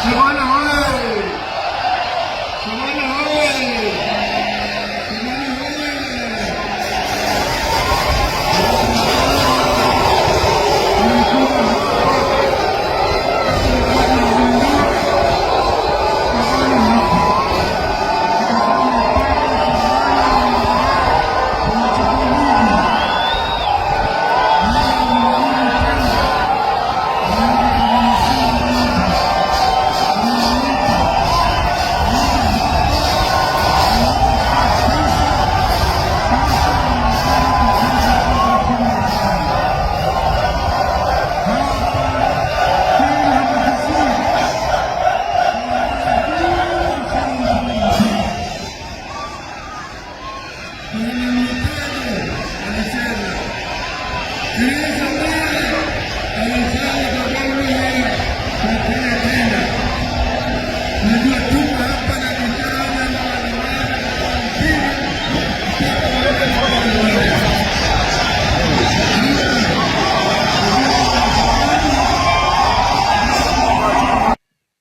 Shabana hoye! Shabana hoye! Shabana hoye!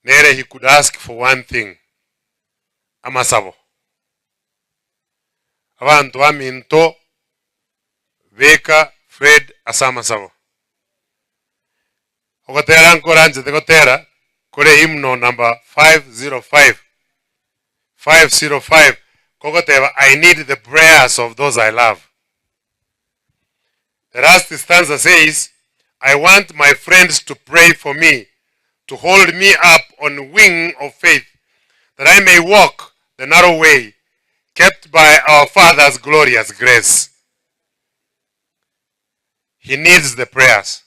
Nere he could ask for one thing, amasabo. Abanto baminto beka Fred ase amasabo. Ogotera nkoranchete gotera kore hymnal number 505, 505 kogoteba I need the prayers of those I love. The last stanza says, I want my friends to pray for me, to hold me up on wing of faith, that I may walk the narrow way kept by our Father's glorious grace. He needs the prayers.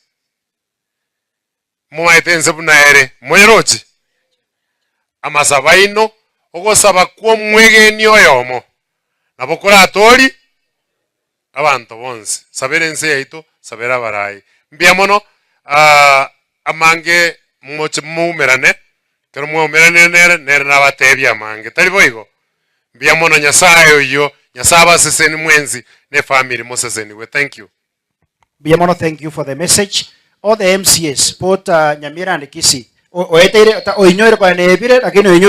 Momaete ense buna ere, moyeroche? Amasabo aino, ogosaba kw'omwegeni oyomo, nabo koratorie abanto bonsi. Sabera ense yaito, sabera abarai. Mbuya mono, amange moche moumerane, ekero mwaumeranire nere, nere nabatebie amange. Tari boigo? Mbuya mono Nyasaye oyio, Nyasaye abaseseni mwensi, na efamiri mosesenigwe. Thank you. Mbuya mono thank you for the message. All the MCAs both uh, Nyamira and Kisii. Oeteire oinyoire konya nebire lakini oinyoire.